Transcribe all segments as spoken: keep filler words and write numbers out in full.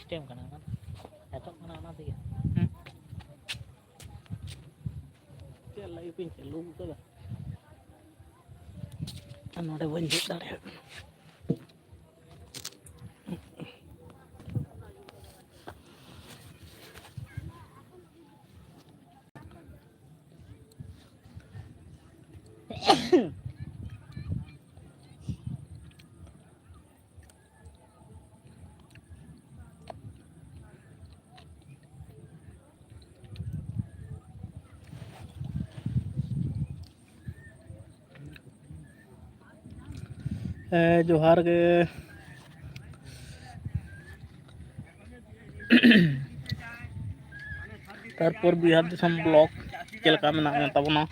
Time ᱠᱟᱱᱟ ᱚᱱᱟ ᱫᱚ᱾ ᱮᱛᱚᱦᱚᱵ ᱠᱟᱱᱟ ᱚᱱᱟ ᱛᱮᱜᱮ᱾ ᱦᱩᱸ᱾ ᱪᱮᱫ ᱞᱟᱹᱜᱤᱫ ᱯᱮ ᱪᱟᱹᱞᱩ ᱠᱟᱫᱟ? ᱟᱨ ᱱᱚᱰᱮ ᱵᱟᱹᱧ ᱫᱮᱡ ᱫᱟᱲᱮᱭᱟᱜ ᱠᱟᱱᱟ᱾ ᱦᱮᱸ, ᱡᱚᱦᱟᱨ ᱜᱮ᱾ ᱛᱟᱨᱯᱚᱨ ᱵᱤᱦᱟᱨ ᱫᱤᱥᱚᱢ ᱵᱞᱚᱜ ᱪᱮᱫ ᱞᱮᱠᱟ ᱢᱮᱱᱟᱜ ᱛᱟᱵᱚᱱᱟ?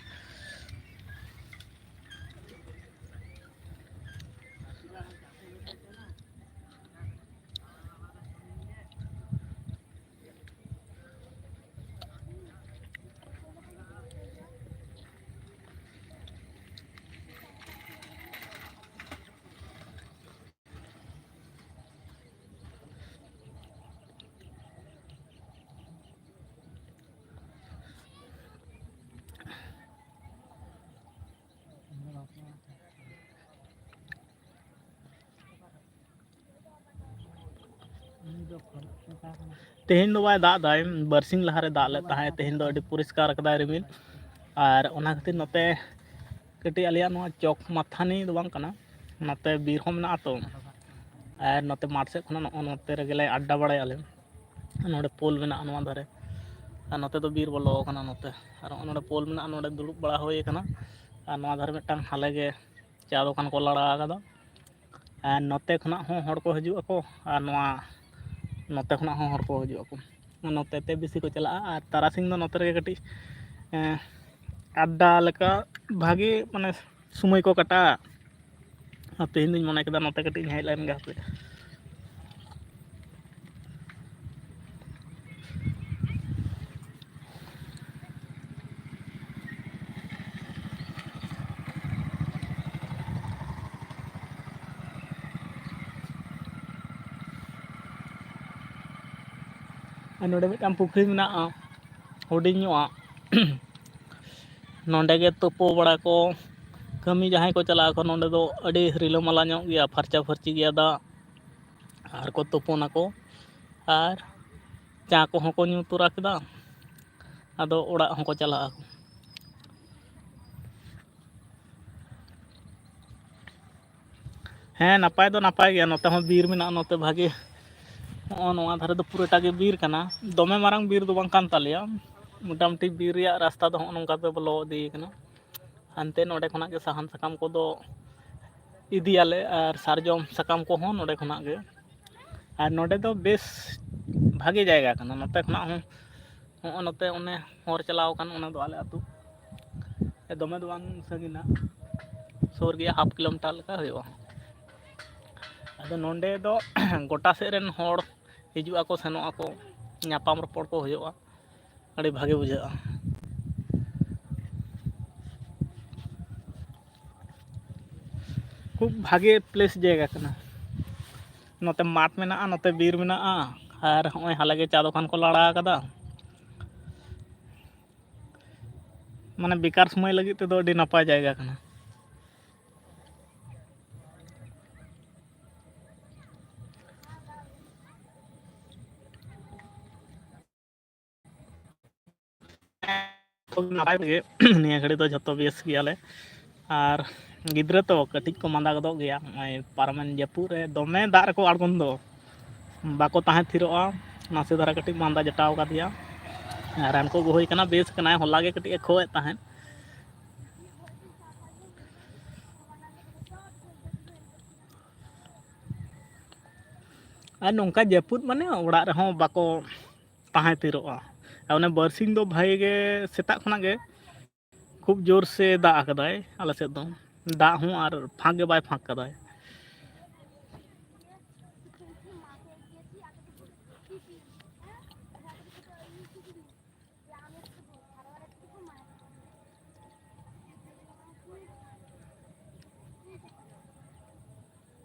ᱛᱮᱦᱮᱧ ᱫᱚ ᱵᱟᱭ ᱫᱟᱜ ᱫᱟᱭ, ᱵᱟᱨᱥᱤᱧ ᱞᱟᱦᱟᱨᱮ ᱫᱟᱜ ᱞᱮᱫ ᱛᱟᱦᱮᱸᱫ᱾ ᱛᱮᱦᱮᱧ ᱫᱚ ᱟᱹᱰᱤ ᱯᱚᱨᱤᱥᱠᱟᱨ ᱠᱟᱫᱟᱭ ᱨᱤᱢᱤᱞ, ᱟᱨ ᱚᱱᱟ ᱠᱷᱟᱹᱛᱤᱨ ᱱᱚᱛᱮ ᱠᱟᱹᱴᱤᱡ ᱟᱞᱮᱭᱟᱜ ᱱᱚᱣᱟ ᱪᱚᱠ ᱢᱟᱛᱷᱟᱱᱤ ᱫᱚ ᱵᱟᱝ ᱠᱟᱱᱟ, ᱱᱚᱛᱮ ᱵᱤᱨ ᱦᱚᱸ ᱢᱮᱱᱟᱜᱼᱟ ᱛᱚ, ᱟᱨ ᱱᱚᱛᱮ ᱢᱟᱴᱷ ᱥᱮᱫ ᱠᱷᱚᱱᱟᱜ ᱱᱚᱜᱼᱚ ᱱᱚᱛᱮ ᱨᱮᱜᱮᱞᱮ ᱟᱰᱰᱟ ᱵᱟᱲᱟᱭᱟᱞᱮ᱾ ᱱᱚᱰᱮ ᱯᱳᱞ ᱢᱮᱱᱟᱜᱼᱟ ᱱᱚᱣᱟ ᱫᱷᱟᱨᱮ, ᱟᱨ ᱱᱚᱛᱮ ᱫᱚ ᱵᱤᱨ ᱵᱚᱞᱚ ᱟᱠᱟᱱᱟ ᱱᱚᱛᱮ, ᱟᱨ ᱱᱚᱜᱼᱚ ᱱᱚᱰᱮ ᱯᱳᱞ ᱢᱮᱱᱟᱜᱼᱟ, ᱱᱚᱰᱮ ᱫᱩᱲᱩᱵ ᱵᱟᱲᱟ ᱦᱩᱭ ᱟᱠᱟᱱᱟ᱾ ᱟᱨ ᱱᱚᱣᱟ ᱫᱷᱟᱨᱮ ᱢᱤᱫᱴᱟᱝ ᱦᱟᱞᱮ ᱜᱮ ᱪᱟ ᱫᱚᱠᱟᱱ ᱠᱚ ᱞᱟᱲᱟ ᱟᱠᱟᱫᱟ᱾ ᱟᱨ ᱱᱚᱛᱮ ᱠᱷᱚᱱᱟᱜ ᱦᱚᱸ ᱦᱚᱲ ᱠᱚ ᱦᱤᱡᱩᱜ ᱟᱠᱚ, ᱟᱨ ᱱᱚᱣᱟ ᱱᱚᱛᱮ ᱠᱷᱚᱱᱟᱜ ᱦᱚᱸ ᱦᱚᱲ ᱠᱚ ᱦᱤᱡᱩᱜ ᱟᱠᱚ, ᱱᱚᱛᱮ ᱛᱮ ᱵᱮᱥᱤ ᱠᱚ ᱪᱟᱞᱟᱜᱼᱟ᱾ ᱟᱨ ᱛᱟᱨᱟᱥᱤᱧ ᱫᱚ ᱱᱚᱛᱮ ᱨᱮᱜᱮ ᱠᱟᱹᱴᱤᱡ, ᱮᱸ, ᱟᱰᱰᱟ ᱞᱮᱠᱟ ᱵᱷᱟᱜᱮ, ᱢᱟᱱᱮ, ᱥᱚᱢᱚᱭ ᱠᱚ ᱠᱟᱴᱟᱜᱼᱟ᱾ ᱟᱨ ᱛᱮᱦᱮᱧ ᱫᱚᱧ ᱢᱚᱱᱮ ᱠᱮᱫᱟ ᱱᱚᱛᱮ ᱠᱟᱹᱴᱤᱡ ᱤᱧ ᱦᱮᱡ ᱞᱮᱱ ᱜᱮ ᱦᱟᱯᱮ᱾ ᱱᱚᱰᱮ ᱢᱤᱫᱴᱟᱝ ᱯᱩᱠᱷᱨᱤ ᱢᱮᱱᱟᱜᱼᱟ, ᱦᱩᱰᱤᱧ ᱧᱚᱜᱼᱟ᱾ ᱱᱚᱰᱮ ᱜᱮ ᱛᱩᱯᱩ ᱵᱟᱲᱟ ᱠᱚ, ᱠᱟᱹᱢᱤ ᱡᱟᱦᱟᱸᱭ ᱠᱚ ᱪᱟᱞᱟᱜ ᱟᱠᱚ, ᱱᱚᱰᱮ ᱫᱚ ᱟᱹᱰᱤ ᱨᱤᱞᱟᱹᱢᱟᱞᱟ ᱧᱚᱜ ᱜᱮᱭᱟ, ᱯᱷᱟᱨᱪᱟ ᱯᱷᱟᱹᱨᱪᱤ ᱜᱮᱭᱟ ᱫᱟᱜ᱾ ᱟᱨ ᱠᱚ ᱛᱩᱯᱩᱱᱟᱠᱚ ᱟᱨ ᱪᱟ ᱠᱚᱦᱚᱸ ᱠᱚ ᱧᱩ ᱛᱚᱨᱟ ᱠᱮᱫᱟ, ᱟᱫᱚ ᱚᱲᱟᱜ ᱦᱚᱸᱠᱚ ᱪᱟᱞᱟᱜᱼᱟ᱾ ᱦᱮᱸ, ᱱᱟᱯᱟᱭ ᱫᱚ ᱱᱟᱯᱟᱭ ᱜᱮᱭᱟ᱾ ᱱᱚᱛᱮ ᱦᱚᱸ ᱵᱤᱨ ᱢᱮᱱᱟᱜᱼᱟ, ᱱᱚᱛᱮ ᱵᱷᱟᱜᱮ᱾ ᱦᱚᱸᱜᱼᱚ ᱱᱚᱣᱟ ᱫᱷᱟᱨᱮ ᱫᱚ ᱯᱩᱨᱟᱹᱴᱟ ᱜᱮ ᱵᱤᱨ ᱠᱟᱱᱟ᱾ ᱫᱚᱢᱮ ᱢᱟᱨᱟᱝ ᱵᱤᱨ ᱫᱚ ᱵᱟᱝ ᱠᱟᱱ ᱛᱟᱞᱮᱭᱟ, ᱢᱚᱴᱟᱢᱩᱴᱤ ᱵᱤᱨ ᱨᱮᱭᱟᱜ ᱨᱟᱥᱛᱟ ᱫᱚ ᱦᱚᱸᱜᱼᱚ ᱱᱚᱝᱠᱟ ᱛᱮ ᱵᱚᱞᱚ ᱤᱫᱤ ᱠᱟᱱᱟ᱾ ᱦᱟᱱᱛᱮ ᱱᱚᱰᱮ ᱠᱷᱚᱱᱟᱜ ᱜᱮ ᱥᱟᱦᱟᱱ ᱥᱟᱠᱟᱢ ᱠᱚᱫᱚ ᱤᱫᱤᱭᱟᱞᱮ, ᱟᱨ ᱥᱟᱨᱡᱚᱢ ᱥᱟᱠᱟᱢ ᱠᱚᱦᱚᱸ ᱱᱚᱰᱮ ᱠᱷᱚᱱᱟᱜ ᱜᱮ᱾ ᱟᱨ ᱱᱚᱰᱮ ᱫᱚ ᱵᱮᱥ ᱵᱷᱟᱜᱮ ᱡᱟᱭᱜᱟ ᱠᱟᱱᱟ᱾ ᱱᱚᱛᱮ ᱠᱷᱚᱱᱟᱜ ᱦᱚᱸ, ᱦᱚᱸᱜᱼᱚ ᱱᱚᱛᱮ ᱚᱱᱮ ᱦᱚᱨ ᱪᱟᱞᱟᱣ ᱟᱠᱟᱱ, ᱚᱱᱟ ᱫᱚ ᱟᱞᱮ ᱟᱹᱛᱩ᱾ ᱫᱚᱢᱮ ᱫᱚ ᱵᱟᱝ ᱥᱟᱺᱜᱤᱧᱟ, ᱥᱩᱨ ᱜᱮᱭᱟ, ᱦᱟᱯ ᱠᱤᱞᱳᱢᱤᱴᱟᱨ ᱞᱮᱠᱟ ᱦᱩᱭᱩᱜᱼᱟ᱾ ᱟᱫᱚ ᱱᱚᱰᱮ ᱫᱚ ᱜᱚᱴᱟ ᱥᱮᱫ ᱨᱮᱱ ᱦᱚᱲ ᱦᱤᱡᱩᱜ ᱟᱠᱚ, ᱥᱮᱱᱚᱜ ᱟᱠᱚ, ᱧᱟᱯᱟᱢ ᱨᱚᱯᱚᱲ ᱠᱚ ᱦᱩᱭᱩᱜᱼᱟ, ᱟᱹᱰᱤ ᱵᱷᱟᱜᱮ ᱵᱩᱡᱷᱟᱹᱜᱼᱟ᱾ ᱠᱷᱩᱵ ᱵᱷᱟᱜᱮ ᱯᱞᱮᱥ ᱡᱟᱭᱜᱟ ᱠᱟᱱᱟ᱾ ᱱᱚᱛᱮ ᱢᱟᱴᱷ ᱢᱮᱱᱟᱜᱼᱟ, ᱱᱚᱛᱮ ᱵᱤᱨ ᱢᱮᱱᱟᱜᱼᱟ, ᱟᱨ ᱦᱚᱸᱜᱼᱚᱭ ᱦᱟᱞᱮ ᱜᱮ ᱪᱟ ᱫᱚᱠᱟᱱ ᱠᱚ ᱞᱟᱲᱟ ᱟᱠᱟᱫᱟ᱾ ᱢᱟᱱᱮ ᱵᱮᱠᱟᱨ ᱥᱚᱢᱚᱭ ᱞᱟᱹᱜᱤᱫ ᱛᱮᱫᱚ ᱟᱹᱰᱤ ᱱᱟᱯᱟᱭ ᱡᱟᱭᱜᱟ ᱠᱟᱱᱟ᱾ ᱱᱟᱯᱟᱭ ᱜᱮ, ᱱᱤᱭᱟᱹ ᱜᱷᱟᱹᱲᱤ ᱫᱚ ᱡᱷᱚᱛᱚ ᱵᱮᱥ ᱜᱮᱭᱟᱞᱮ᱾ ᱟᱨ ᱜᱤᱫᱽᱨᱟᱹ ᱛᱚ ᱠᱟᱹᱴᱤᱡ ᱠᱚ ᱢᱟᱸᱫᱟ ᱜᱚᱫᱚᱜ ᱜᱮᱭᱟ, ᱱᱚᱜᱼᱚᱭ ᱯᱟᱨᱚᱢᱮᱱ ᱡᱟᱹᱯᱩᱫ ᱨᱮ ᱫᱚᱢᱮ ᱫᱟᱜ ᱨᱮᱠᱚ ᱟᱬᱜᱚᱱ ᱫᱚ, ᱵᱟᱠᱚ ᱛᱟᱦᱮᱸ ᱛᱷᱤᱨᱚᱜᱼᱟ᱾ ᱱᱟᱥᱮ ᱫᱷᱟᱨᱟ ᱠᱟᱹᱴᱤᱡ ᱢᱟᱸᱫᱟ ᱡᱚᱴᱟᱣ ᱠᱟᱫᱮᱭᱟ, ᱨᱟᱱ ᱠᱚ ᱟᱹᱜᱩ ᱦᱩᱭ ᱠᱟᱱᱟ, ᱵᱮᱥ ᱠᱟᱱᱟᱭ, ᱦᱚᱞᱟ ᱜᱮ ᱠᱟᱹᱴᱤᱡ ᱮ ᱠᱷᱳᱜ ᱮᱫ ᱛᱟᱦᱮᱸᱫ᱾ ᱟᱨ ᱱᱚᱝᱠᱟ ᱡᱟᱹᱯᱩᱫ ᱢᱟᱱᱮ ᱚᱲᱟᱜ ᱨᱮᱦᱚᱸ ᱵᱟᱠᱚ ᱛᱟᱦᱮᱸ ᱛᱷᱤᱨᱚᱜᱼᱟ᱾ ᱟᱨ ᱚᱱᱮ ᱵᱟᱨᱥᱤᱧ ᱫᱚ ᱵᱷᱟᱜᱮ ᱜᱮ ᱥᱮᱛᱟᱜ ᱠᱷᱚᱱᱟᱜ ᱜᱮ ᱠᱷᱩᱵ ᱡᱳᱨ ᱥᱮ ᱫᱟᱜ ᱟᱠᱟᱫᱟᱭ ᱟᱞᱮ ᱥᱮᱫ ᱫᱚ, ᱫᱟᱜ ᱦᱚᱸ ᱟᱨ ᱯᱷᱟᱸᱠ ᱜᱮ ᱵᱟᱭ ᱯᱷᱟᱸᱠ ᱠᱟᱫᱟᱭ᱾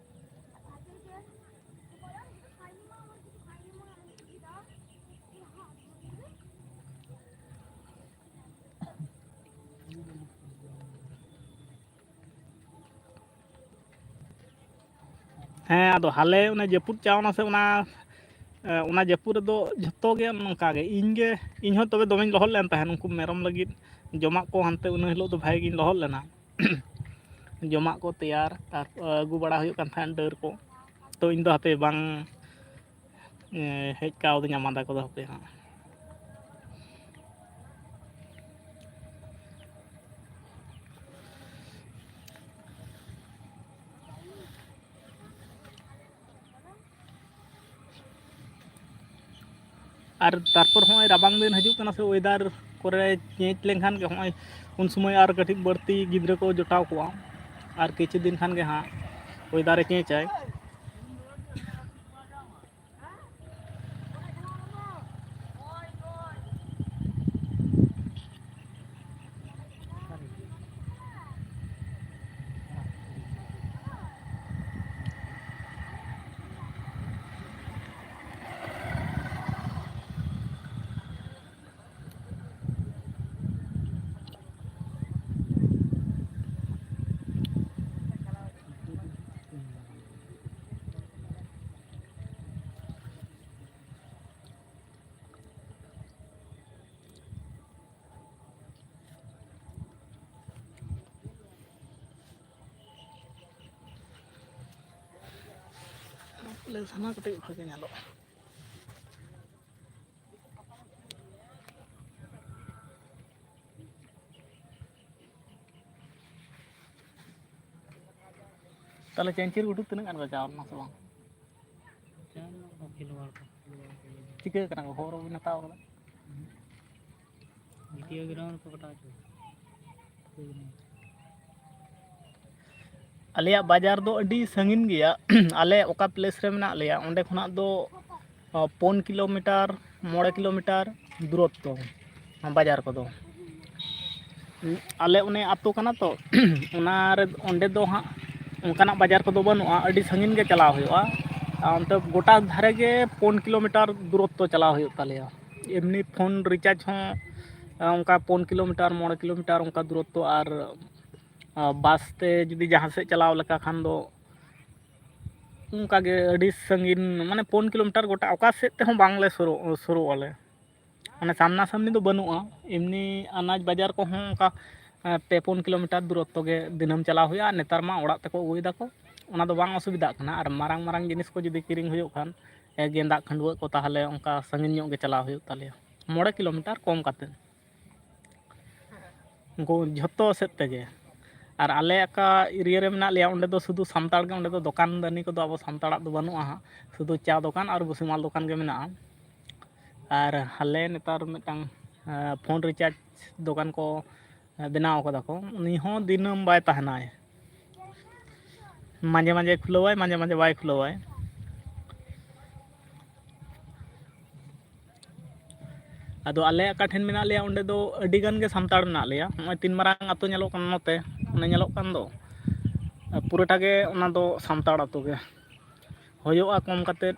ᱦᱮᱸ, ᱟᱫᱚ ᱦᱟᱞᱮ ᱚᱱᱟ ᱡᱟᱹᱯᱩᱫ ᱪᱟᱣᱱᱟ ᱥᱮ, ᱚᱱᱟ, ᱮ, ᱚᱱᱟ ᱡᱟᱹᱯᱩᱫ ᱨᱮᱫᱚ ᱡᱷᱚᱛᱚ ᱜᱮ ᱱᱚᱝᱠᱟ ᱜᱮ᱾ ᱤᱧ ᱜᱮ, ᱤᱧ ᱦᱚᱸ ᱛᱚᱵᱮ ᱫᱚᱢᱮᱧ ᱞᱚᱦᱚᱫ ᱞᱮᱱ ᱛᱟᱦᱮᱸᱫ᱾ ᱩᱱᱠᱩ ᱢᱮᱨᱚᱢ ᱞᱟᱹᱜᱤᱫ ᱡᱚᱢᱟᱜ ᱠᱚ ᱦᱟᱱᱛᱮ ᱩᱱᱟᱹ ᱦᱤᱞᱳᱜ ᱫᱚ ᱵᱷᱟᱜᱮ ᱜᱤᱧ ᱞᱚᱦᱚᱫ ᱞᱮᱱᱟ᱾ ᱡᱚᱢᱟᱜ ᱠᱚ ᱛᱮᱭᱟᱨ, ᱛᱟᱨᱯᱚᱨ ᱟᱹᱜᱩ ᱵᱟᱲᱟ ᱦᱩᱭᱩᱜ ᱠᱟᱱ ᱛᱟᱦᱮᱸᱫ ᱰᱟᱹᱨ ᱠᱚ᱾ ᱛᱚ, ᱤᱧ ᱫᱚ ᱦᱟᱯᱮ ᱵᱟᱝ, ᱮ, ᱦᱮᱡ ᱠᱟᱣᱫᱤᱧᱟ ᱢᱟᱫᱟ ᱠᱚᱫᱚ ᱦᱟᱯᱮ ᱦᱟᱸᱜ᱾ ᱟᱨ ᱛᱟᱨᱯᱚᱨ ᱦᱚᱸᱜᱼᱚᱭ ᱨᱟᱵᱟᱝ ᱫᱤᱱ ᱦᱤᱡᱩᱜ ᱠᱟᱱᱟ ᱥᱮ, weather ᱠᱚᱨᱮ change ᱞᱮᱱᱠᱷᱟᱱ ᱜᱮ, ᱦᱚᱸᱜᱼᱚᱭ ᱩᱱ ᱥᱚᱢᱚᱭ ᱟᱨ ᱠᱟᱹᱴᱤᱡ ᱵᱟᱹᱲᱛᱤ ᱜᱤᱫᱽᱨᱟᱹ ᱠᱚ ᱡᱚᱴᱟᱣ ᱠᱚᱣᱟ᱾ ᱟᱨ ᱠᱤᱪᱷᱩ ᱫᱤᱱ ᱠᱷᱟᱱ ᱜᱮ ᱦᱟᱸᱜ weather ᱮ change ᱟᱭ᱾ ᱯᱞᱮᱥ ᱦᱟᱱᱟ ᱠᱟᱹᱴᱤᱡ ᱵᱷᱟᱜᱮ ᱧᱮᱞᱚᱜᱼᱟ᱾ ᱛᱟᱦᱞᱮ ᱪᱮᱧᱪᱤᱨ ᱜᱩᱰᱩ ᱛᱤᱱᱟᱹᱜ ᱜᱟᱱ ᱠᱚ ᱪᱟᱣ ᱞᱮᱱᱟ ᱥᱮ ᱵᱟᱝ? ᱪᱟᱣ ᱞᱮᱱᱟ ᱠᱚ ᱠᱷᱮᱞᱣᱟᱲ ᱠᱚ, ᱠᱷᱮᱞᱣᱟᱲ ᱠᱚ᱾ ᱪᱤᱠᱟᱹ ᱠᱟᱱᱟ ᱠᱚ? ᱠᱷᱚᱵᱚᱨ ᱵᱟᱵᱤᱱ ᱦᱟᱛᱟᱣ ᱠᱟᱫᱟ? ᱦᱩᱸ᱾ ᱫᱤᱛᱤᱭᱚ ground ᱠᱚ ᱠᱟᱴᱟᱣ ᱦᱚᱪᱚ ᱠᱟᱫᱟ᱾ ᱟᱞᱮᱭᱟᱜ ᱵᱟᱡᱟᱨ ᱫᱚ ᱟᱹᱰᱤ ᱥᱟᱺᱜᱤᱧ ᱜᱮᱭᱟ᱾ ᱟᱞᱮ ᱚᱠᱟ place ᱨᱮ ᱢᱮᱱᱟᱜ ᱞᱮᱭᱟ, ᱚᱸᱰᱮ ᱠᱷᱚᱱᱟᱜ ᱫᱚ, ᱟ, ᱯᱩᱱ ᱠᱤᱞᱳᱢᱤᱴᱟᱨ, ᱢᱚᱬᱮ ᱠᱤᱞᱳᱢᱤᱴᱟᱨ ᱫᱩᱨᱚᱛᱛᱚ ᱵᱟᱡᱟᱨ ᱠᱚᱫᱚ᱾ ᱟᱞᱮ ᱚᱱᱮ ᱟᱹᱛᱩ ᱠᱟᱱᱟ ᱛᱚ, ᱚᱱᱟ ᱨᱮ, ᱚᱸᱰᱮ ᱫᱚ ᱦᱟᱸᱜ ᱚᱱᱠᱟᱱᱟᱜ ᱵᱟᱡᱟᱨ ᱠᱚᱫᱚ ᱵᱟᱹᱱᱩᱜᱼᱟ, ᱟᱹᱰᱤ ᱥᱟᱺᱜᱤᱧ ᱜᱮ ᱪᱟᱞᱟᱣ ᱦᱩᱭᱩᱜᱼᱟ᱾ ᱟᱨ ᱚᱱᱛᱮ ᱜᱚᱴᱟ ᱫᱷᱟᱨᱮ ᱜᱮ ᱯᱩᱱ ᱠᱤᱞᱳᱢᱤᱴᱟᱨ ᱫᱩᱨᱚᱛᱛᱚ ᱪᱟᱞᱟᱣ ᱦᱩᱭᱩᱜ ᱛᱟᱞᱮᱭᱟ᱾ ᱮᱢᱱᱤ phone recharge ᱦᱚᱸ, ᱟ, ᱚᱱᱠᱟ ᱯᱩᱱ ᱠᱤᱞᱳᱢᱤᱴᱟᱨ, ᱢᱚᱬᱮ ᱠᱤᱞᱳᱢᱤᱴᱟᱨ ᱚᱱᱠᱟ ᱫᱩᱨᱚᱛᱛᱚ, ᱟᱨ, ᱟ, ᱵᱟᱥ ᱛᱮ ᱡᱩᱫᱤ ᱡᱟᱦᱟᱸ ᱥᱮᱫ ᱪᱟᱞᱟᱣ ᱞᱮᱠᱟ ᱠᱷᱟᱱ ᱫᱚ ᱚᱱᱠᱟ ᱜᱮ ᱟᱹᱰᱤ ᱥᱟᱺᱜᱤᱧ, ᱢᱟᱱᱮ ᱯᱩᱱ ᱠᱤᱞᱳᱢᱤᱴᱟᱨ ᱜᱚᱴᱟ, ᱚᱠᱟ ᱥᱮᱫ ᱛᱮᱦᱚᱸ ᱵᱟᱝᱞᱮ ᱥᱩᱨᱩᱜ, ᱥᱩᱨᱩᱜ ᱟᱞᱮ᱾ ᱢᱟᱱᱮ ᱥᱟᱢᱱᱟ ᱥᱟᱢᱱᱤ ᱫᱚ ᱵᱟᱹᱱᱩᱜᱼᱟ᱾ ᱮᱢᱱᱤ ᱟᱱᱟᱡᱽ ᱵᱟᱡᱟᱨ ᱠᱚᱦᱚᱸ ᱚᱱᱠᱟ, ᱮ, ᱯᱮ ᱯᱩᱱ ᱠᱤᱞᱳᱢᱤᱴᱟᱨ ᱫᱩᱨᱚᱛᱛᱚ ᱜᱮ ᱫᱤᱱᱟᱹᱢ ᱪᱟᱞᱟᱣ ᱦᱩᱭᱩᱜᱼᱟ᱾ ᱟᱨ ᱱᱮᱛᱟᱨ ᱢᱟ ᱚᱲᱟᱜ ᱛᱮᱠᱚ ᱟᱹᱜᱩᱭ ᱫᱟᱠᱚ, ᱚᱱᱟ ᱫᱚ ᱵᱟᱝ ᱚᱥᱩᱵᱤᱫᱷᱟᱜ ᱠᱟᱱᱟ᱾ ᱟᱨ ᱢᱟᱨᱟᱝ ᱢᱟᱨᱟᱝ ᱡᱤᱱᱤᱥ ᱠᱚ ᱡᱩᱫᱤ ᱠᱤᱨᱤᱧ ᱦᱩᱭᱩᱜ ᱠᱷᱟᱱ, ᱮ, ᱜᱮᱸᱫᱟᱜ ᱠᱷᱟᱹᱰᱩᱣᱟᱹᱜ ᱠᱚ, ᱛᱟᱦᱚᱞᱮ ᱚᱱᱠᱟ ᱥᱟᱺᱜᱤᱧ ᱧᱚᱜ ᱜᱮ ᱪᱟᱞᱟᱣ ᱦᱩᱭᱩᱜ ᱛᱟᱞᱮᱭᱟ, ᱢᱚᱬᱮ ᱠᱤᱞᱳᱢᱤᱴᱟᱨ ᱠᱚᱢ ᱠᱟᱛᱮ᱾ ᱩᱱᱠᱩ ᱡᱷᱚᱛᱚ ᱥᱮᱫ ᱛᱮᱜᱮ᱾ ᱟᱨ ᱟᱞᱮ ᱚᱠᱟ ᱮᱨᱤᱭᱟ ᱨᱮ ᱢᱮᱱᱟᱜ ᱞᱮᱭᱟ, ᱚᱸᱰᱮ ᱫᱚ ᱥᱩᱫᱷᱩ ᱥᱟᱱᱛᱟᱲ ᱜᱮ, ᱚᱸᱰᱮ ᱫᱚ ᱫᱚᱠᱟᱱ ᱫᱟᱹᱱᱤ ᱠᱚᱫᱚ ᱟᱵᱚ ᱥᱟᱱᱛᱟᱲᱟᱜ ᱫᱚ ᱵᱟᱹᱱᱩᱜᱼᱟ ᱦᱟᱸᱜ, ᱥᱩᱫᱷᱩ ᱪᱟ ᱫᱚᱠᱟᱱ ᱟᱨ ᱵᱩᱥᱤᱢᱟᱞ ᱫᱚᱠᱟᱱ ᱜᱮ ᱢᱮᱱᱟᱜᱼᱟ᱾ ᱟᱨ ᱟᱞᱮ ᱱᱮᱛᱟᱨ ᱢᱤᱫᱴᱟᱝ, ᱮᱸ, ᱯᱷᱳᱱ ᱨᱤᱪᱟᱨᱡᱽ ᱫᱚᱠᱟᱱ ᱠᱚ ᱵᱮᱱᱟᱣ ᱠᱟᱫᱟ ᱠᱚ, ᱩᱱᱤ ᱦᱚᱸ ᱫᱤᱱᱟᱹᱢ ᱵᱟᱭ ᱛᱟᱦᱮᱱᱟᱭ, ᱢᱟᱡᱷᱮ ᱢᱟᱡᱷᱮ ᱠᱷᱩᱞᱟᱹᱣᱟᱭ, ᱢᱟᱡᱷᱮ ᱢᱟᱡᱷᱮ ᱵᱟᱭ ᱠᱷᱩᱞᱟᱹᱣᱟᱭ᱾ ᱟᱫᱚ ᱟᱞᱮ ᱚᱠᱟ ᱴᱷᱮᱱ ᱢᱮᱱᱟᱜ ᱞᱮᱭᱟ, ᱚᱸᱰᱮ ᱫᱚ ᱟᱹᱰᱤ ᱜᱟᱱ ᱜᱮ ᱥᱟᱱᱛᱟᱲ ᱢᱮᱱᱟᱜ ᱞᱮᱭᱟ᱾ ᱱᱚᱜᱼᱚᱭ ᱛᱤᱱ ᱢᱟᱨᱟᱝ ᱟᱹᱛᱩ ᱧᱮᱞᱚᱜ ᱠᱟᱱᱟ ᱱᱚᱛᱮ, ᱚᱱᱮ ᱧᱮᱞᱚᱜ ᱠᱟᱱ ᱫᱚ, ᱯᱩᱨᱟᱹᱴᱟ ᱜᱮ ᱚᱱᱟ ᱫᱚ ᱥᱟᱱᱛᱟᱲ ᱟᱹᱛᱩ ᱜᱮ᱾ ᱦᱩᱭᱩᱜᱼᱟ ᱠᱚᱢ ᱠᱟᱛᱮᱫ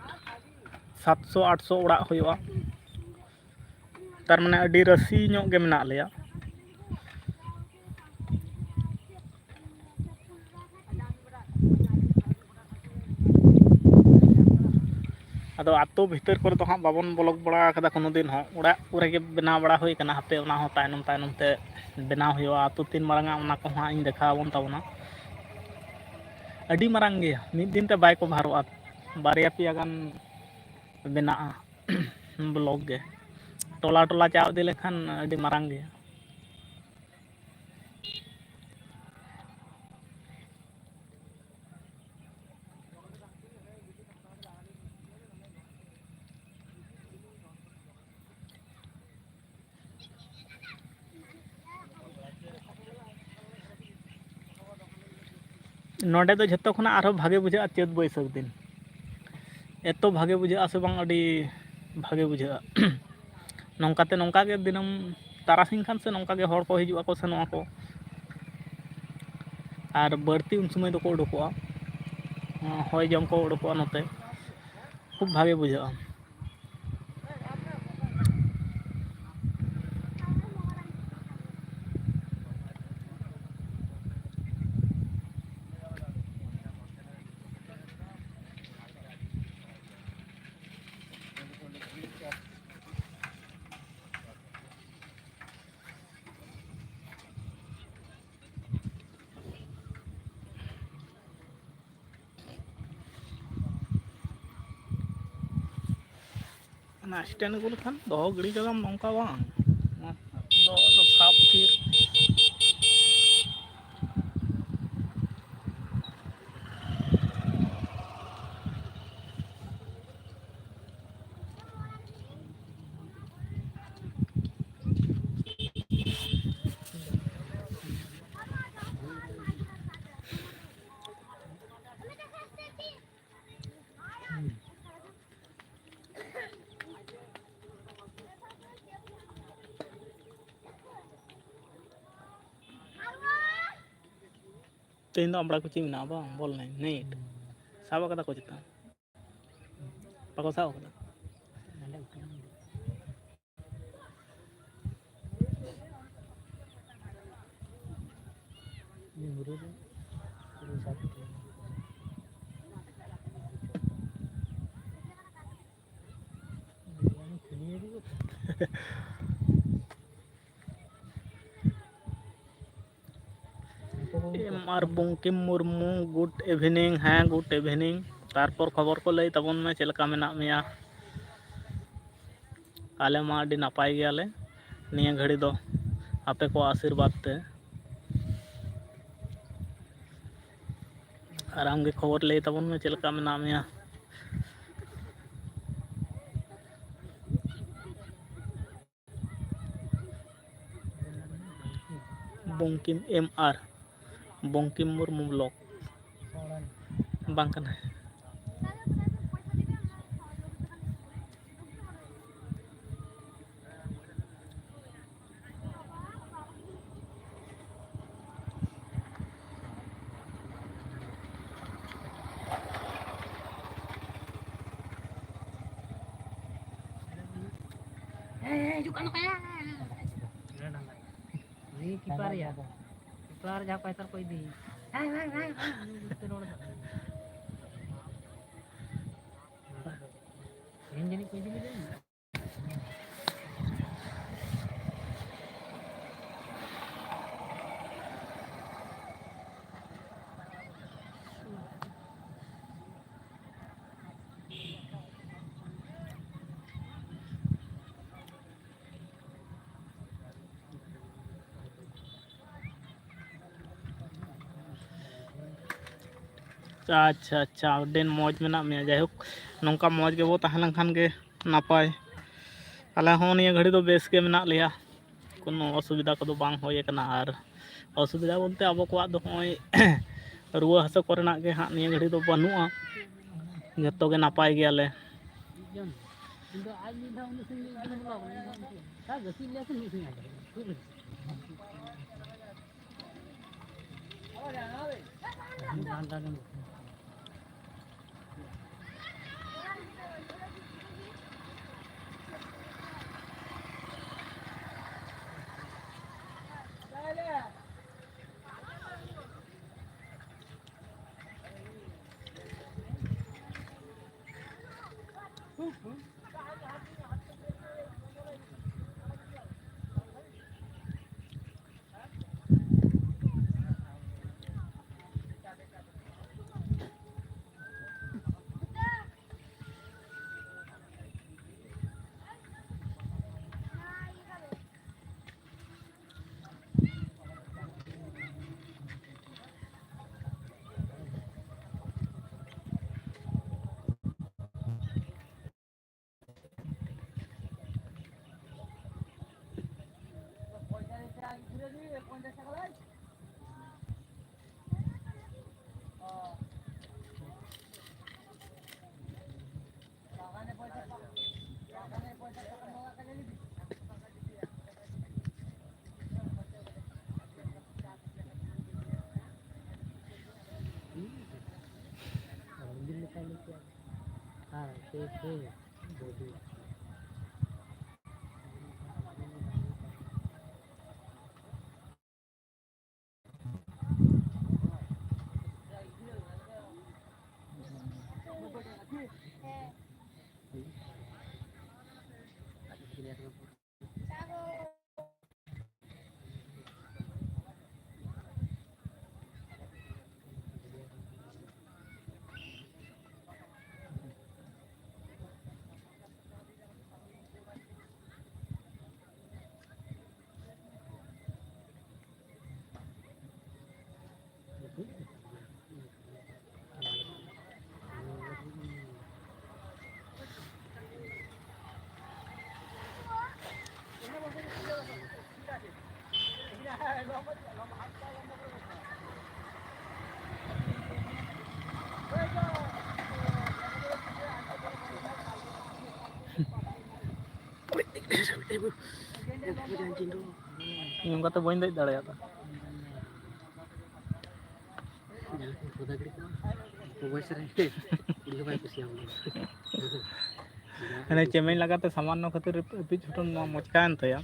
ᱥᱟᱛᱥᱚ ᱟᱴᱥᱚ ᱚᱲᱟᱜ ᱦᱩᱭᱩᱜᱼᱟ᱾ ᱛᱟᱨ ᱢᱟᱱᱮ ᱟᱹᱰᱤ ᱨᱟᱹᱥᱤ ᱧᱚᱜ ᱜᱮ ᱢᱮᱱᱟᱜ ᱞᱮᱭᱟ᱾ ᱟᱫᱚ ᱟᱛᱳ ᱵᱷᱤᱛᱟᱹᱨ ᱠᱚᱨᱮ ᱫᱚ ᱦᱟᱸᱜ ᱵᱟᱵᱚᱱ ᱵᱚᱞᱚᱠ ᱵᱟᱲᱟ ᱠᱟᱫᱟ ᱠᱳᱱᱳ ᱫᱤᱱ ᱦᱚᱸ, ᱚᱲᱟᱜ ᱠᱚᱨᱮ ᱜᱮ ᱵᱮᱱᱟᱣ ᱵᱟᱲᱟ ᱦᱩᱭ ᱠᱟᱱᱟ᱾ ᱦᱟᱯᱮ ᱚᱱᱟ ᱦᱚᱸ ᱛᱟᱭᱱᱚᱢ ᱛᱟᱭᱱᱚᱢ ᱛᱮ ᱵᱮᱱᱟᱣ ᱦᱩᱭᱩᱜᱼᱟ᱾ ᱟᱛᱳ ᱛᱤᱱ ᱢᱟᱨᱟᱝᱟ ᱚᱱᱟ ᱠᱚᱦᱚᱸ ᱦᱟᱸᱜ ᱤᱧ ᱫᱮᱠᱷᱟᱣ ᱟᱵᱚᱱ ᱛᱟᱵᱚᱱᱟ᱾ ᱟᱹᱰᱤ ᱢᱟᱨᱟᱝ ᱜᱮᱭᱟ, ᱢᱤᱫ ᱫᱤᱱ ᱛᱮ ᱵᱟᱭ ᱠᱚᱵᱷᱟᱨᱚᱜᱼᱟ, ᱵᱟᱨᱭᱟ ᱯᱮᱭᱟ ᱜᱟᱱ ᱵᱮᱱᱟᱜᱼᱟ ᱵᱞᱚᱠ ᱜᱮ᱾ ᱴᱚᱞᱟ ᱴᱚᱞᱟ ᱪᱟᱣ ᱤᱫᱤ ᱞᱮᱠᱷᱟᱱ ᱟᱹᱰᱤ ᱢᱟᱨᱟᱝ ᱜᱮᱭᱟ᱾ ᱱᱚᱰᱮ ᱫᱚ ᱡᱷᱚᱛᱚ ᱠᱷᱚᱱᱟᱜ ᱟᱨᱦᱚᱸ ᱵᱷᱟᱜᱮ ᱵᱩᱡᱷᱟᱹᱜᱼᱟ ᱪᱟᱹᱛ ᱵᱟᱹᱭᱥᱟᱹᱠᱷ ᱫᱤᱱ᱾ ᱮᱛᱚ ᱵᱷᱟᱜᱮ ᱵᱩᱡᱷᱟᱹᱜᱼᱟ ᱥᱮ ᱵᱟᱝ, ᱟᱹᱰᱤ ᱵᱷᱟᱜᱮ ᱵᱩᱡᱷᱟᱹᱜᱼᱟ᱾ ᱱᱚᱝᱠᱟᱛᱮ ᱱᱚᱝᱠᱟ ᱜᱮ ᱫᱤᱱᱟᱹᱢ ᱛᱟᱨᱟᱥᱤᱧ ᱠᱷᱟᱱ ᱥᱮ ᱱᱚᱝᱠᱟ ᱜᱮ ᱦᱚᱲ ᱠᱚ ᱦᱤᱡᱩᱜ ᱟᱠᱚ ᱥᱮᱱᱚᱜ ᱟᱠᱚ᱾ ᱟᱨ ᱵᱟᱹᱲᱛᱤ ᱩᱱ ᱥᱚᱢᱚᱭ ᱫᱚᱠᱚ ᱩᱰᱩᱠᱚᱜᱼᱟ, ᱦᱚᱭ ᱡᱚᱢ ᱠᱚ ᱩᱰᱩᱠᱚᱜᱼᱟ ᱱᱚᱛᱮ᱾ ᱠᱷᱩᱵ ᱵᱷᱟᱜᱮ ᱵᱩᱡᱷᱟᱹᱜᱼᱟ᱾ ᱥᱴᱮᱱᱰ ᱟᱹᱜᱩ ᱞᱮᱠᱷᱟᱱ ᱫᱚᱦᱚ ᱜᱤᱰᱤ ᱠᱟᱫᱟᱢ ᱱᱚᱝᱠᱟ ᱵᱟᱝ, ᱫᱚ ᱟᱫᱚ ᱥᱟᱵ ᱛᱷᱤᱨ᱾ ᱛᱮᱦᱮᱧ ᱫᱚ ᱟᱢᱲᱟ ᱠᱩᱪᱤ ᱢᱮᱱᱟᱜᱼᱟ ᱵᱟᱝ, ᱵᱚᱞ ᱮᱱᱮᱡ ᱱᱮᱴ ᱥᱟᱵ ᱟᱠᱟᱫᱟ ᱠᱚ ᱪᱮᱛᱟᱱ, ᱵᱟᱠᱚ ᱥᱟᱵ ᱟᱠᱟᱫᱟ᱾ ᱮᱢ ᱟᱨ ᱵᱚᱝᱠᱤᱢ ᱢᱩᱨᱢᱩ, good evening᱾ ᱦᱮᱸ, good evening᱾ ᱛᱟᱨᱯᱚᱨ ᱠᱷᱚᱵᱚᱨ ᱠᱚ ᱞᱟᱹᱭ ᱛᱟᱵᱚᱱ ᱢᱮ, ᱪᱮᱫ ᱞᱮᱠᱟ ᱢᱮᱱᱟᱜ ᱢᱮᱭᱟ? ᱟᱞᱮ ᱢᱟ ᱟᱹᱰᱤ ᱱᱟᱯᱟᱭ ᱜᱮᱭᱟᱞᱮ ᱱᱤᱭᱟᱹ ᱜᱷᱟᱹᱲᱤ ᱫᱚ, ᱟᱯᱮ ᱠᱚᱣᱟᱜ ᱟᱥᱤᱨᱵᱟᱫᱽ ᱛᱮ᱾ ᱟᱨ ᱟᱢᱜᱮ ᱠᱷᱚᱵᱚᱨ ᱞᱟᱹᱭ ᱛᱟᱵᱚᱱ ᱢᱮ, ᱪᱮᱫ ᱞᱮᱠᱟ ᱢᱮᱱᱟᱜ ᱢᱮᱭᱟ? ᱵᱚᱝᱠᱤᱢ ᱮᱢ ᱟᱨ ᱵᱚᱝᱠᱤᱢ ᱢᱩᱨᱢᱩ ᱵᱞᱚᱜ᱾ ᱵᱟᱝ ᱠᱟᱱᱟ᱾ ᱦᱮᱸ, ᱦᱮᱸ, ᱦᱤᱡᱩᱜ ᱠᱟᱱ ᱱᱚᱝᱠᱟᱭᱟ᱾ ᱩᱱᱤ ᱠᱤᱯᱟᱨ ᱭᱟ᱾ ᱠᱤᱯᱟᱨ ᱡᱟᱦᱟᱸ ᱯᱟᱭᱛᱟᱨ ᱠᱚ ᱤᱫᱤ᱾ ᱦᱮᱸ, ᱦᱮᱸ, ᱦᱮᱸ, ᱦᱮᱸ, ᱩᱱᱤ ᱡᱩᱛᱮ ᱨᱚᱲ ᱮᱫᱟ᱾ ᱛᱮᱦᱮᱧ ᱡᱟᱹᱱᱤᱡ ᱠᱚ ᱤᱫᱤ ᱞᱮᱫᱮ᱾ ᱟᱪᱪᱷᱟ, ᱟᱪᱪᱷᱟ, ᱟᱹᱰᱤ ᱢᱚᱡᱽ ᱢᱮᱱᱟᱜ ᱢᱮᱭᱟ᱾ ᱡᱟᱭᱦᱳᱠ, ᱱᱚᱝᱠᱟ ᱢᱚᱡᱽ ᱜᱮᱵᱚ ᱛᱟᱦᱮᱸ ᱞᱮᱱᱠᱷᱟᱱ ᱜᱮ ᱱᱟᱯᱟᱭ᱾ ᱟᱞᱮ ᱦᱚᱸ ᱱᱤᱭᱟᱹ ᱜᱷᱟᱹᱲᱤ ᱫᱚ ᱵᱮᱥ ᱜᱮ ᱢᱮᱱᱟᱜ ᱞᱮᱭᱟ, ᱠᱳᱱᱳ ᱚᱥᱩᱵᱤᱫᱷᱟ ᱠᱚᱫᱚ ᱵᱟᱝ ᱦᱩᱭ ᱟᱠᱟᱱᱟ᱾ ᱟᱨ ᱚᱥᱩᱵᱤᱫᱷᱟ ᱵᱚᱞᱛᱮ ᱟᱵᱚ ᱠᱚᱣᱟᱜ ᱫᱚ ᱱᱚᱜᱼᱚᱭ ᱨᱩᱣᱟᱹ ᱦᱟᱹᱥᱩ ᱠᱚᱨᱮᱱᱟᱜ ᱜᱮ ᱦᱟᱸᱜ ᱱᱤᱭᱟᱹ ᱜᱷᱟᱹᱲᱤ ᱫᱚ ᱵᱟᱹᱱᱩᱜᱼᱟ, ᱡᱚᱛᱚ ᱜᱮ ᱱᱟᱯᱟᱭ ᱜᱮᱭᱟᱞᱮ᱾ ᱤᱧ ᱚᱱᱠᱟᱛᱮ ᱵᱟᱹᱧ ᱫᱮᱡ ᱫᱟᱲᱮᱭᱟᱫᱟ᱾ ᱦᱟᱱᱮ ᱪᱮᱢᱮᱧ ᱞᱟᱜᱟᱛᱮ ᱥᱟᱢᱟᱱᱱᱚ ᱠᱷᱟᱹᱛᱤᱨ ᱤᱯᱤᱡ ᱦᱚᱴᱚᱱ ᱢᱟ ᱢᱚᱪᱠᱟᱭᱮᱱ ᱛᱟᱭᱟ᱾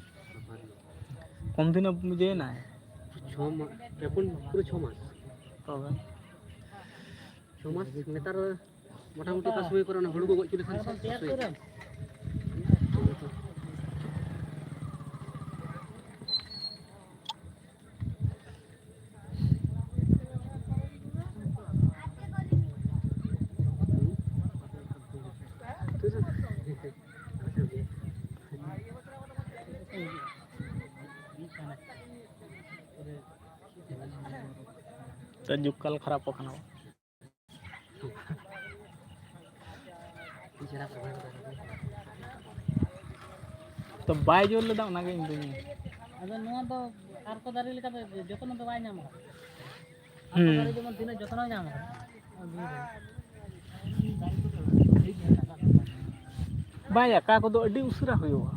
ᱠᱚᱢ ᱫᱤᱱ ᱤᱭᱟᱹᱭᱮᱱᱟᱭ᱾ ᱪᱷᱚ ᱢᱟ-, ᱯᱮ ᱯᱩᱱ, ᱯᱩᱨᱟᱹ ᱪᱷᱚ ᱢᱟᱥ᱾ ᱛᱚᱵᱮ ᱪᱷᱚ ᱢᱟᱥ ᱱᱮᱛᱟᱨ ᱢᱚᱴᱟᱢᱩᱴᱤ ᱚᱠᱟ ᱥᱚᱢᱚᱭ ᱠᱚᱨᱮ ᱚᱱᱟ ᱦᱩᱲᱩ ᱠᱚ ᱜᱚᱡ ᱦᱚᱪᱚ ᱞᱮᱠᱷᱟᱱ ᱥᱮ ᱥᱩᱭ᱾ ᱛᱚ ᱡᱩᱜᱽ ᱠᱟᱞ ᱠᱷᱟᱨᱟᱯᱚᱜ ᱠᱟᱱᱟ᱾ ᱛᱚ ᱵᱟᱭ ᱡᱳᱨ ᱞᱮᱫᱟ, ᱚᱱᱟᱜᱮ ᱤᱧ ᱫᱚᱧ ᱟᱫᱚ ᱱᱚᱣᱟ ᱫᱚ ᱟᱨ ᱠᱚ ᱫᱟᱨᱮ ᱞᱮᱠᱟ ᱫᱚ ᱡᱚᱛᱱᱚ ᱫᱚ ᱵᱟᱭ ᱧᱟᱢ ᱟᱠᱟᱫᱟ᱾ ᱟᱨ ᱠᱚ ᱦᱩᱸ᱾ ᱫᱟᱨᱮ ᱡᱮᱢᱚᱱ ᱛᱤᱱᱟᱹᱜ ᱡᱚᱛᱱᱚ ᱧᱟᱢ ᱟᱠᱟᱫᱟ᱾ ᱵᱟᱭ, ᱚᱠᱟ ᱠᱚᱫᱚ ᱟᱹᱰᱤ ᱩᱥᱟᱹᱨᱟ ᱦᱩᱭᱩᱜᱼᱟ,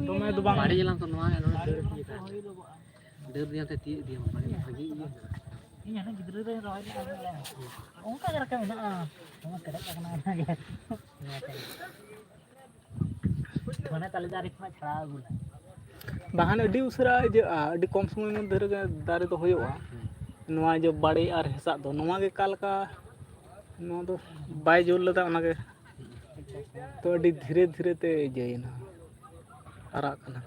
ᱫᱚᱢᱮ ᱫᱚ ᱵᱟᱝ᱾ ᱵᱟᱲᱮ ᱡᱟᱞᱟᱢ ᱛᱚ ᱱᱚᱣᱟ ᱱᱚᱰᱮ ᱫᱟᱹᱲ ᱤᱫᱤᱭᱮᱫᱟ᱾ ᱰᱟᱹᱨ ᱨᱮᱭᱟᱜ ᱛᱮ ᱛᱤᱭᱳᱜ ᱤᱫᱤᱭᱟᱢ, ᱵᱷᱟᱜᱮ, ᱵᱷᱟᱜᱮ ᱤᱭᱟᱹ ᱠᱟᱱᱟ᱾ ᱤᱧ ᱦᱟᱱᱮ ᱜᱤᱫᱽᱨᱟᱹ ᱨᱮ ᱨᱚᱦᱚᱭ ᱞᱮᱫᱟ, ᱚᱱᱠᱟ ᱜᱮ ᱨᱟᱠᱟᱵ ᱢᱮᱱᱟᱜᱼᱟ, ᱫᱚᱢᱮ ᱯᱮᱨᱮᱡ ᱟᱠᱟᱱᱟ ᱚᱱᱟ ᱜᱮ᱾ ᱢᱟᱱᱮ ᱛᱟᱞᱮ ᱫᱟᱨᱮ ᱠᱷᱚᱱᱟᱜ ᱪᱷᱟᱲᱟᱣ ᱟᱹᱜᱩ ᱞᱮ᱾ ᱵᱟᱠᱷᱟᱱ ᱟᱹᱰᱤ ᱩᱥᱟᱹᱨᱟ ᱤᱭᱟᱹᱜᱼᱟ, ᱟᱹᱰᱤ ᱠᱚᱢ ᱥᱚᱢᱚᱭ ᱢᱚᱫᱽᱫᱷᱮ ᱨᱮᱜᱮ ᱫᱟᱨᱮ ᱫᱚ ᱦᱩᱭᱩᱜᱼᱟ᱾ ᱱᱚᱣᱟ ᱡᱮ ᱵᱟᱲᱮ ᱟᱨ ᱦᱮᱸᱥᱟᱜ ᱫᱚ, ᱱᱚᱣᱟ ᱜᱮ ᱚᱠᱟ ᱞᱮᱠᱟ, ᱱᱚᱣᱟ ᱫᱚ ᱵᱟᱭ ᱡᱳᱨ ᱞᱮᱫᱟ, ᱚᱱᱟᱜᱮ ᱛᱚ ᱟᱹᱰᱤ ᱫᱷᱤᱨᱮ ᱫᱷᱤᱨᱮ ᱛᱮ ᱤᱭᱟᱹᱭᱮᱱᱟ, ᱦᱟᱨᱟᱜ ᱠᱟᱱᱟ᱾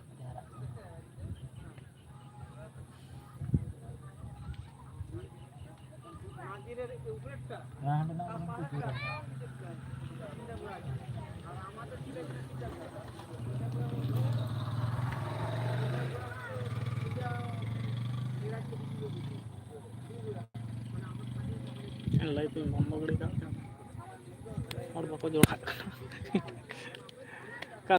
ᱞᱟᱭᱤᱴ ᱤᱧ ᱵᱚᱱᱫᱚ ᱜᱤᱰᱤ ᱠᱟᱜ ᱠᱟᱱᱟ, ᱦᱚᱲ ᱵᱟᱠᱚ ᱡᱚᱲᱟᱜ ᱠᱟᱱᱟ᱾